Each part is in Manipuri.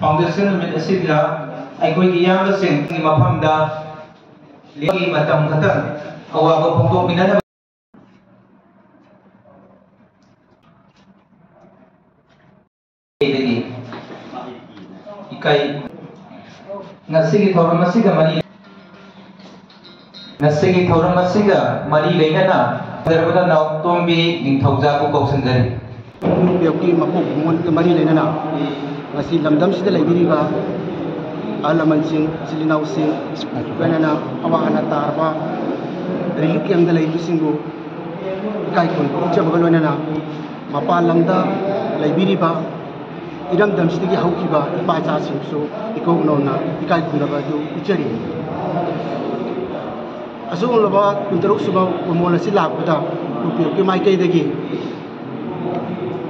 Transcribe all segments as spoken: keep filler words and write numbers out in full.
Foundation ꯅꯨꯃꯤꯠ ꯑꯁꯤꯗ ꯑꯩꯈꯣꯏꯒꯤ ꯏꯌꯥꯝꯕꯁꯤꯡꯒꯤ ꯃꯐꯝꯗ ꯂꯦꯝꯕꯒꯤ ꯃꯇꯝ ꯈꯛꯇꯪ ꯑꯋꯥꯕ ꯐꯣꯡꯗꯣꯛꯃꯤꯟꯅꯅꯕ ꯏꯀꯥꯏ꯫ ꯉꯁꯤꯒꯤ ꯊꯧꯔꯝ ꯑꯁꯤꯒ ꯃꯔꯤ ꯉꯁꯤꯒꯤ ꯊꯧꯔꯝ ꯑꯁꯤꯒ ꯃꯔꯤ ꯂꯩꯅꯅ ꯐꯖꯔꯕꯗ ꯅꯥꯎꯇꯣꯝꯕꯤ ꯅꯤꯡꯊꯧꯖꯥꯕꯨ ꯀꯧꯁꯤꯟꯖꯔꯤ꯫ ꯌꯨ ꯄꯤ ꯑꯦꯐꯀꯤ ꯃꯄꯣꯛ ꯀꯨꯝꯑꯣꯟꯒ ꯃꯔꯤ ꯂꯩꯅꯅ ꯉꯁꯤ ꯂꯝꯗꯝꯁꯤꯗ ꯂꯩꯕꯤꯔꯤꯕ ꯑꯍꯜ ꯂꯃꯟꯁꯤꯡ, ꯏꯆꯤꯜ ꯏꯅꯥꯎꯁꯤꯡ, ꯂꯣꯏꯅꯅ ꯑꯋꯥ ꯑꯅꯥ ꯇꯥꯔꯕ ꯔꯤꯂꯤꯐ ꯀꯦꯝꯞꯇ ꯂꯩꯔꯤꯕꯁꯤꯡꯕꯨ ꯏꯀꯥꯏ ꯈꯨꯝꯅꯕ ꯎꯠꯆꯕꯒ ꯂꯣꯏꯅꯅ ꯃꯄꯥꯟ ꯂꯝꯗ ꯂꯩꯕꯤꯔꯤꯕ ꯏꯔꯝꯗꯝꯁꯤꯗꯒꯤ ꯍꯧꯈꯤꯕ ꯏꯄꯥ ꯏꯆꯥꯁꯤꯡꯁꯨ ꯏꯀꯧ ꯅꯧꯅ ꯏꯀꯥꯏ ꯈꯨꯝꯅꯕ ꯑꯗꯨ ꯎꯠꯆꯔꯤ꯫ ꯑꯁꯤꯒꯨꯝꯂꯕ ꯀꯨꯟꯇꯔꯨꯛ ꯁꯨꯕ ꯀꯨꯝꯑꯣꯟ ꯑꯁꯤ ꯂꯥꯛꯄꯗ ꯌꯨ ꯄꯤ ꯑꯦꯐꯀꯤ ꯃꯥꯏꯀꯩꯗꯒꯤ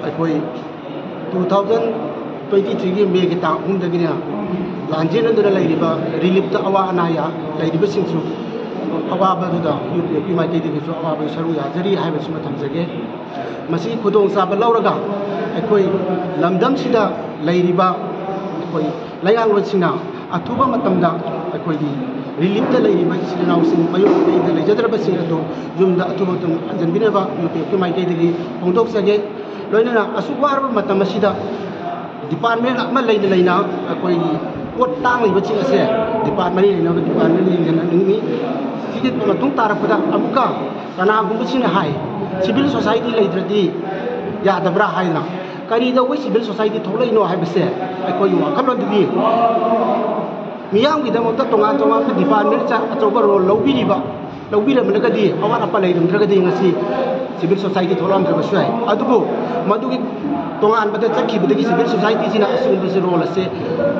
ꯑꯩꯈꯣꯏ two thousand twenty three ꯒꯤ ꯃꯦꯒꯤ ꯇꯥꯡ ꯑꯍꯨꯝꯗꯒꯤꯅ ꯂꯥꯟꯖꯦꯟꯅꯗꯨꯅ ꯂꯩꯔꯤꯕ ꯔꯤꯂꯤꯐꯇ ꯑꯋꯥ ꯑꯅꯥ ꯌꯥ-, ꯂꯩꯔꯤꯕꯁꯤꯡꯁꯨ ꯑꯋꯥꯕꯗꯨꯗ ꯌꯨ ꯄꯤ ꯑꯦꯐꯀꯤ ꯃꯥꯏꯀꯩꯗꯒꯤꯁꯨ ꯑꯋꯥꯕ ꯁꯔꯨꯛ ꯌꯥꯖꯔꯤ ꯍꯥꯏꯕꯁꯤꯃ ꯊꯝꯖꯒꯦ꯫ ꯃꯁꯤꯒꯤ ꯈꯨꯗꯣꯡꯆꯥꯕ ꯂꯧꯔꯒ ꯑꯩꯈꯣꯏ ꯂꯝꯗꯝꯁꯤꯗ ꯂꯩꯔꯤꯕ ꯑꯩꯈꯣꯏ ꯂꯩꯉꯥꯛꯂꯣꯟꯁꯤꯡꯅ ꯑꯊꯨꯕ ꯃꯇꯝꯗ ꯑꯩꯈꯣꯏꯒꯤ ꯔꯤꯂꯤꯐꯇ ꯂꯩꯔꯤꯕ ꯏꯆꯤꯜ ꯏꯅꯥꯎꯁꯤꯡ, ꯃꯌꯨꯝ ꯀꯩꯗ ꯂꯩꯖꯗ꯭ꯔꯕꯁꯤꯡ ꯑꯗꯨ ꯌꯨꯝꯗ ꯑꯊꯨꯕ ꯃꯇꯝ ꯍꯟꯖꯤꯟꯕꯤꯅꯕ ꯌꯨ ꯄꯤ ꯑꯦꯐꯀꯤ ꯃꯥꯏꯀꯩꯗꯒꯤ ꯐꯣꯡꯗꯣꯛꯆꯒꯦ꯫ ꯂꯣꯏꯅꯅ ꯑꯁꯨꯛ ꯋꯥꯔꯕ ꯃꯇꯝ ꯑꯁꯤꯗ ꯗꯤꯄꯥꯔꯠꯃꯦꯟ ꯑꯃ ꯂꯩꯅ ꯂꯩꯅ ꯑꯩꯈꯣꯏꯒꯤ ꯄꯣꯠ ꯇꯥꯡꯂꯤꯕꯁꯤꯡ ꯑꯁꯦ ꯗꯤꯄꯥꯔꯠꯃꯦꯟ ꯂꯩꯅꯕ ꯗꯤꯄꯥꯔꯠꯃꯦꯟ ꯌꯦꯡꯁꯤꯟꯍꯟꯅꯤꯡꯉꯤ꯫ ꯁꯤꯒꯤ ꯃꯇꯨꯡ ꯇꯥꯔꯛꯄꯗ ꯑꯃꯨꯛꯀ ꯀꯅꯥꯒꯨꯝꯕꯁꯤꯡꯅ ꯍꯥꯏ, "ꯁꯤꯚꯤꯜ ꯁꯣꯁꯥꯏꯇꯤ ꯂꯩꯇ꯭ꯔꯗꯤ ꯌꯥꯗꯕ꯭ꯔꯥ?" ꯍꯥꯏꯗꯅ꯫ ꯀꯔꯤꯗꯧꯕꯩ ꯁꯤꯚꯤꯜ ꯁꯣꯁꯥꯏꯇꯤ ꯊꯣꯛꯂꯛꯏꯅꯣ ꯍꯥꯏꯕꯁꯦ ꯑꯩꯈꯣꯏꯒꯤ ꯋꯥꯈꯜꯂꯣꯟꯗꯗꯤ ꯃꯤꯌꯥꯝꯒꯤꯗꯃꯛꯇ ꯇꯣꯉꯥꯟ ꯇꯣꯉꯥꯟꯕ ꯗꯤꯄꯥꯔꯠꯃꯦꯟ ꯑꯆꯧꯕ ꯔꯣꯜ ꯂꯧꯕꯤꯔꯤꯕ, ꯂꯧꯕꯤꯔꯝꯂꯒꯗꯤ, ꯑꯋꯥꯠ ꯑꯄꯥ ꯂꯩꯔꯝꯗ꯭ꯔꯒꯗꯤ ꯉꯁꯤ ꯁꯤꯚꯤꯜ ꯁꯣꯁꯥꯏꯇꯤ ꯊꯣꯛꯂꯛꯑꯝꯗ꯭ꯔꯕꯁꯨ ꯌꯥꯏ꯫ ꯑꯗꯨꯕꯨ ꯃꯗꯨꯒꯤ ꯇꯣꯉꯥꯟꯕꯗ ꯆꯠꯈꯤꯕꯗꯒꯤ ꯁꯤꯚꯤꯜ ꯁꯣꯁꯥꯏꯇꯤꯁꯤꯅ ꯑꯁꯤꯒꯨꯝꯕꯁꯤ ꯔꯣꯜ ꯑꯁꯦ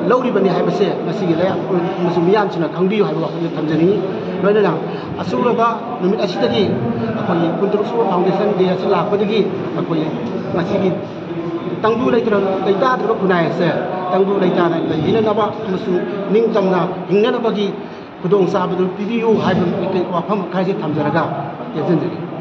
ꯂꯧꯔꯤꯕꯅꯤ ꯍꯥꯏꯕꯁꯦ ꯉꯁꯤꯒꯤ ꯂꯩ-, ꯑꯃꯁꯨꯡ ꯃꯤꯌꯥꯝꯁꯤꯡꯅ ꯈꯪꯕꯤꯌꯨ ꯍꯥꯏꯕ ꯋꯥꯐꯝꯁꯦ ꯊꯝꯖꯅꯤꯡꯏ꯫ ꯂꯣꯏꯅꯅ ꯑꯁꯤꯒꯨꯝꯂꯕ ꯅꯨꯃꯤꯠ ꯑꯁꯤꯗꯒꯤ ꯑꯩꯈꯣꯏꯒꯤ ꯀꯨꯟꯇꯔꯨꯛ ꯁꯨꯕ ꯐꯥꯎꯟꯗꯦꯁꯟ ꯗꯦ ꯑꯁꯤ ꯂꯥꯛꯄꯗꯒꯤ ꯑꯩꯈꯣꯏ ꯉꯁꯤꯒꯤ ꯇꯪꯗꯨ ꯂꯩꯇ꯭ꯔ-, ꯂꯩꯇꯥꯗ꯭ꯔꯕ ꯈꯨꯟꯅꯥꯏ ꯑꯁꯦ ꯇꯪꯗꯨ ꯂꯩꯇꯥꯅ ꯂꯩꯃꯤꯟꯅꯅꯕ ꯑꯃꯁꯨꯡ ꯅꯤꯡꯇꯝꯅ ꯍꯤꯡꯅꯅꯕꯒꯤ ꯈꯨꯗꯣꯡꯆꯥꯕꯗꯨ ꯄꯤꯕꯤꯌꯨ ꯍꯥꯏꯕ ꯋꯥꯐꯝ ꯈꯔꯁꯤ ꯊꯝꯖꯔꯒ ꯇꯦꯟꯁꯤꯟꯖꯒꯦ꯫